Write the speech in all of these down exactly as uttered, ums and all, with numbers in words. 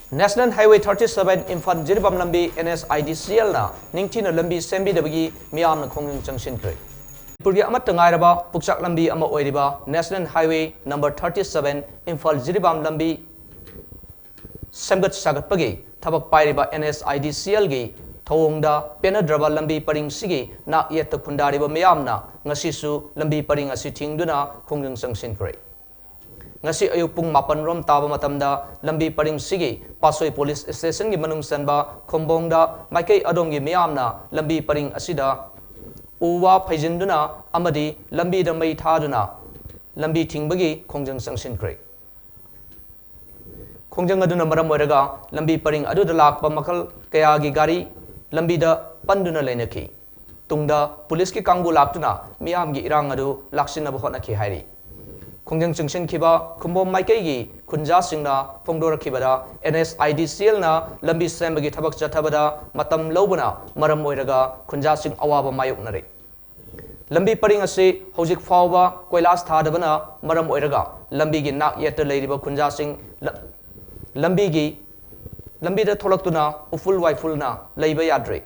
National Highway thirty seven Imphal Jiribam ꯂꯝꯕꯤ NHIDCLꯅ ꯅꯤꯡꯊꯤꯅ ꯂꯝꯕꯤ ꯁꯦꯝꯕꯤꯗꯕꯒꯤ ꯃꯤꯌꯥꯝꯅ ꯈꯣꯡꯖꯪ ꯆꯪꯁꯤꯟꯈ꯭ꯔꯦ꯫ ꯃꯅꯤꯄꯨꯔꯒꯤ ꯑꯃꯠꯇ ꯉꯥꯏꯔꯕ ꯄꯨꯛꯆꯥꯛ ꯂꯝꯕꯤ ꯑꯃ ꯑꯣꯏꯔꯤꯕ National Highway number thirty seven Imphal Jiribam ꯂꯝꯕꯤ ꯁꯦꯝꯒꯠ ꯁꯥꯒꯠꯄꯒꯤ ꯊꯕꯛ ꯄꯥꯏꯔꯤꯕ NHIDCLꯒꯤ ꯊꯧꯑꯣꯡꯗ ꯄꯦꯟꯅꯗ꯭ꯔꯕ ꯂꯝꯕꯤ ꯄꯔꯤꯡꯁꯤꯒꯤ ꯅꯥꯛ ꯌꯦꯠꯇ ꯈꯨꯟꯗꯥꯔꯤꯕ ꯃꯤꯌꯥꯝꯅ ꯉꯁꯤꯁꯨ ꯂꯝꯕꯤ ꯄꯔꯤꯡ ꯑꯁꯤ ꯊꯤꯡꯗꯨꯅ ꯈꯣꯡꯖꯪ ꯆꯪꯁꯤꯟꯈ꯭ꯔꯦ꯫ ꯉꯁꯤ ꯑꯌꯨꯛ ꯄꯨꯡ ꯃꯥꯄꯟ ꯔꯣꯝ ꯇꯥꯕ ꯃꯇꯝꯗ ꯂꯝꯕꯤ ꯄꯔꯤꯡꯁꯤꯒꯤ ꯄꯥꯠꯁꯣꯏ ꯄꯨꯂꯤꯁ ꯁ꯭ꯇꯦꯁꯟꯒꯤ ꯃꯅꯨꯡ ꯆꯟꯕ ꯈꯨꯝꯕꯣꯡꯗ ꯃꯥꯏꯀꯩ ꯑꯗꯣꯝꯒꯤ ꯃꯤꯌꯥꯝꯅ ꯂꯝꯕꯤ ꯄꯔꯤꯡ ꯑꯁꯤꯗ ꯎ ꯋꯥ ꯐꯩꯖꯤꯟꯗꯨꯅ ꯑꯃꯗꯤ ꯂꯝꯕꯤꯗ ꯃꯩ ꯊꯥꯗꯨꯅ ꯂꯝꯕꯤ ꯊꯤꯡꯕꯒꯤ ꯈꯣꯡꯖꯪ ꯆꯪꯁꯤꯟꯈ꯭ꯔꯦ꯫ ꯈꯣꯡꯖꯪ ꯑꯗꯨꯅ ꯃꯔꯝ ꯑꯣꯏꯔꯒ ꯂꯝꯕꯤ ꯄꯔꯤꯡ ꯑꯗꯨꯗ ꯂꯥꯛꯄ ꯃꯈꯜ ꯀꯌꯥꯒꯤ ꯒꯥꯔꯤ ꯂꯝꯕꯤꯗ ꯄꯟꯗꯨꯅ ꯂꯩꯅꯈꯤ꯫ ꯇꯨꯡꯗ ꯄꯨꯂꯤꯁꯀꯤ ꯀꯥꯡꯕꯨ ꯂꯥꯛꯇꯨꯅ ꯃꯤꯌꯥꯝꯒꯤ ꯏꯔꯥꯡ ꯑꯗꯨ ꯂꯥꯛꯁꯤꯟꯅꯕ ꯍꯣꯠꯅꯈꯤ ꯍꯥꯏꯔꯤ꯫ ꯈꯣꯡꯖꯪ ꯆꯪꯁꯤꯟꯈꯤꯕ ꯈꯨꯝꯕꯣꯝ ꯃꯥꯏꯀꯩꯒꯤ ꯈꯨꯟꯖꯥꯁꯤꯡꯅ ꯐꯣꯡꯗꯣꯔꯛꯈꯤꯕꯗ, NHIDCLꯅ ꯂꯝꯕꯤ ꯁꯦꯝꯕꯒꯤ ꯊꯕꯛ ꯆꯠꯊꯕꯗ ꯃꯇꯝ ꯂꯧꯕꯅ ꯃꯔꯝ ꯑꯣꯏꯔꯒ ꯈꯨꯟꯖꯥꯁꯤꯡ ꯑꯋꯥꯕ ꯃꯥꯌꯣꯛꯅꯔꯦ꯫ ꯂꯝꯕꯤ ꯄꯔꯤꯡ ꯑꯁꯤ ꯍꯧꯖꯤꯛ ꯐꯥꯎꯕ ꯀꯣꯏꯂꯥꯁ ꯊꯥꯗꯕꯅ ꯃꯔꯝ ꯑꯣꯏꯔꯒ ꯂꯝꯕꯤꯒꯤ ꯅꯥꯛ ꯌꯦꯠꯇ ꯂꯩꯔꯤꯕ ꯈꯨꯟꯖꯥꯁꯤꯡ ꯂ-, ꯂꯝꯕꯤꯒꯤ, ꯂꯝꯕꯤꯗ ꯊꯣꯛꯂꯛꯇꯨꯅ ꯎꯐꯨꯜ ꯋꯥꯏꯐꯨꯜꯅ ꯂꯩꯕ ꯌꯥꯗ꯭ꯔꯦ꯫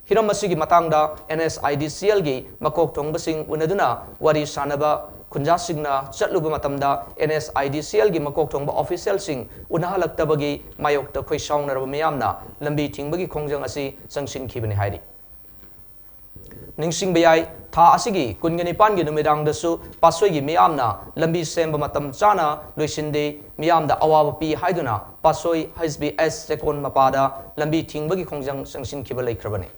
ꯍꯤꯔꯝ ꯑꯁꯤꯒꯤ ꯃꯇꯥꯡꯗ NHIDCLꯒꯤ ꯃꯀꯣꯛ ꯊꯣꯡꯕꯁꯤꯡ ꯎꯅꯗꯨꯅ ꯋꯥꯔꯤ ꯁꯥꯅꯕ ꯈꯨꯟꯖꯥꯁꯤꯡꯅ ꯆꯠꯂꯨꯕ ꯃꯇꯝꯗ, NHIDCLꯒꯤ ꯃꯀꯣꯛ ꯊꯣꯡꯕ officialꯁꯤꯡ ꯎꯅꯍꯜꯂꯛꯇꯕꯒꯤ ꯃꯥꯌꯣꯛꯇ ꯈꯣꯏꯁꯥꯎꯅꯔꯕ ꯃꯤꯌꯥꯝꯅ ꯂꯝꯕꯤ ꯊꯤꯡꯕꯒꯤ ꯈꯣꯡꯖꯪ ꯑꯁꯤ ꯆꯪꯁꯤꯟꯈꯤꯕꯅꯤ ꯍꯥꯏꯔꯤ꯫ ꯅꯤꯡꯁꯤꯡꯕ ꯌꯥꯏ, ꯊꯥ ꯑꯁꯤꯒꯤ ꯀꯨꯟꯒ ꯅꯤꯄꯥꯟꯒꯤ ꯅꯨꯃꯤꯗꯥꯡꯗꯁꯨ ꯄꯥꯠꯁꯣꯏꯒꯤ ꯃꯤꯌꯥꯝꯅ ꯂꯝꯕꯤ ꯁꯦꯝꯕ ꯃꯇꯝ ꯆꯥꯅ ꯂꯣꯏꯁꯤꯟꯗꯦ, ꯃꯤꯌꯥꯝꯗ ꯑꯋꯥꯕ ꯄꯤ ꯍꯥꯏꯗꯨꯅ ꯄꯥꯠꯁꯣꯏ HBS ꯆꯦꯛꯀꯣꯟ ꯃꯄꯥꯗ ꯂꯝꯕꯤ ꯊꯤꯡꯕꯒꯤ ꯈꯣꯡꯖꯪ ꯆꯪꯁꯤꯟꯈꯤꯕ ꯂꯩꯈ꯭ꯔꯕꯅꯤ꯫